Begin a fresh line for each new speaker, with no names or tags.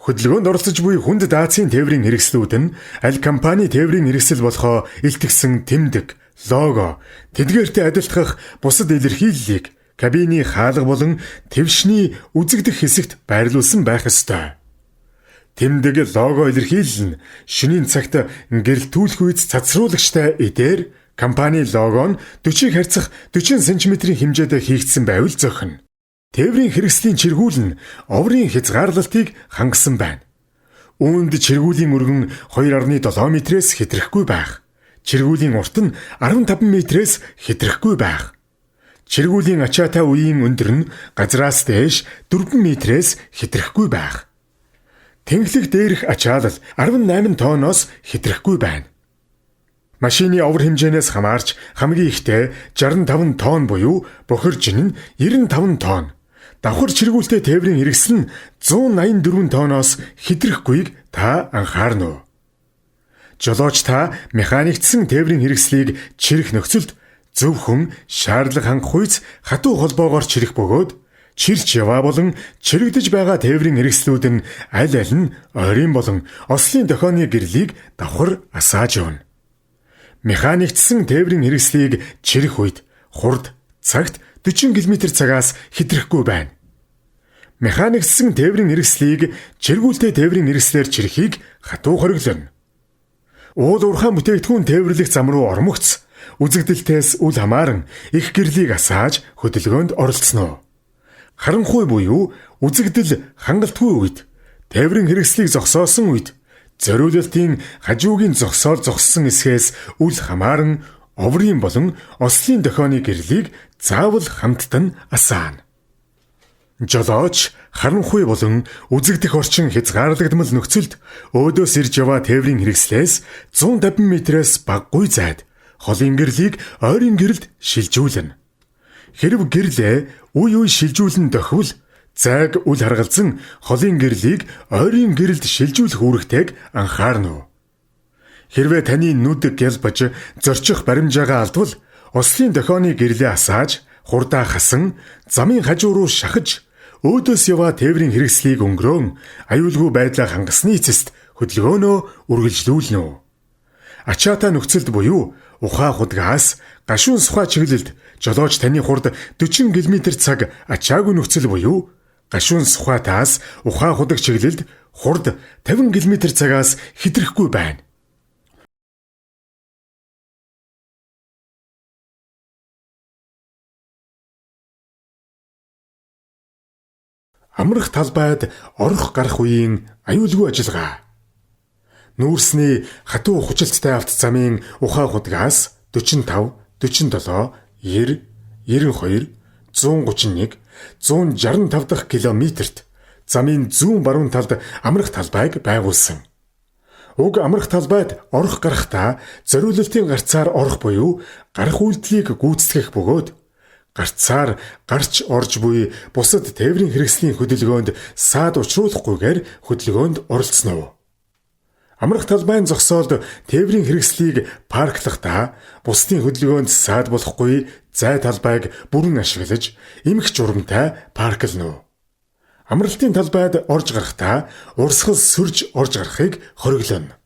Хөдөлгөөнд оролцож буй хүнд даацын тээврийн хэрэгслүүд нь аль компани тээврийн хэрэгсэл болохоо илтгэсэн тэмдэг, лого, тэдгээртэй адилтгах бусад илэрхийллийг кабины хаалга болон твшний үзэгдэх хэсэгт байрлуулсан байх ёстой. Тэмдэг, лого илэрхийлэл нь шөнийн цагт гэрэлтүүлэх үед цацруулагчтай эдээр компани лого нь 40-ийг харьцах 40 см-ийн хэмжээд хийгдсэн байвал зохино. Тээврийн хэрэгслийн чиргүүл нь оврын хязгаарлалтыг хангасан байна. Үүнд чиргүүлийн өргөн 2.7 метрээс хэтрэхгүй байх. Чиргүүлийн урт нь 15 метрээс хэтрэхгүй байх. Чиргүүлийн ачаатай үеийн өндөр нь газраас дээш 4 метрээс хэтрэхгүй байх. Тэнхлэг дээрх ачаалал 18 тонноос хэтрэхгүй байна. Машины овор хэмжээнээс хамаарч хамгийн ихдээ 65 тонн буюу бохир жин нь 95 тонн. Давхар чиргүүлтэй тээврийн хэрэгсэл нь 184 тонноос хэтрэхгүйг та анхаарна уу? Жолооч та механикдсан тээврийн хэрэгслийг чирэх нөхцөлд зөвхөн шаардлага хангах үйц хатуу холбоогоор чирэх бөгөөд чирч яваа болон чирэгдэж байгаа тээврийн хэрэгслүүд нь аль аль нь ойрын болон ослын дохионы гэрлийг давхар асааж явна. Механикдсан тээврийн хэрэгслийг чирэх үед хурд цагт 40 км цагаас хэтрэхгүй байна. Механикдсан тээврийн хэрэгслийг чиргүүлтэй тээврийн хэрэгслээр чирэхийг хатуу хориглоно. Уул уурхайн бүтээгдэхүүн тээвэрлэх зам руу ормогц үзэгдэлтээс үл хамааран их гэрлийг асааж хөдөлгөөнд оролцоно. Харанхуй буюу үзэгдэл хангалтгүй үед, тээврийн хэрэгслийг зогсоосон үед зориулалтын хажуугийн зогсоол зогссон эсхээс үл хамааран оврын болон ослын дохионы гэрлийг заавал хамттан асаана. Жолооч харанхуй болон үзэгдэх орчин хязгаарлагдмал нөхцөлд өөдөөс ирж яваа тээврийн хэрэгслээс 150 метрээс багагүй зайд холын гэрлийг ойрын гэрэлд шилжүүлнэ. Хэрв гэрлээ үе үе шилжүүлэн дохивол зайг үл харгалзан холын гэрлийг ойрын гэрэлд шилжүүлэх үүрэгтэйг анхаарна уу? Хэрвээ таны нүд гялбаж зорчих баримжаагаа алдвал ослын дохионы гэрлээ асааж хурдаа хасан замын хажуу руу шахаж өөдөөс яваа тээврийн хэрэгслийг өнгөрөөн аюулгүй байдлаа хангасны эцэст хөдөлгөөнөө үргэлжлүүлнэ үү? Ачаатай нөхцөлд буюу ухаа худгаас гашуун сухай чиглэлд жолооч таны хурд 40 км цаг ачаагүй нөхцөл буюу гашуун сухайтаас ухаа худаг чиглэлд хурд 50 км цагаас хэтрэхгүй байна. Амрах талбайд орох гарах үеийн аюулгүй ажиллагаа. Нүүрсний хатуу хүчилттэй авто замын ухаа худгаас 45, 47, 90, 92, 131, 165 дахь километрт замын зүүн баруун талд амрах талбайг байгуулсан. Уг амрах талбайд орох гарахдаа зориулалтын гарцаар орох буюу гарах үйлдэлийг гүйцэтгэх бөгөөд гарцаар гарч орж буй бусад тээврийн хэрэгслийн хөдөлгөөнд саад учруулахгүйгээр хөдөлгөөнд оролцоно уу? Амрах талбайн зогсоолд тээврийн хэрэгслийг парклахдаа бусдын хөдөлгөөнд саад болохгүй зай талбайг бүрэн ашиглаж эмх журамтай парклана уу? Амралтын талбайд орж гарахдаа урсгал сөрж орж гарахыг хориглоно.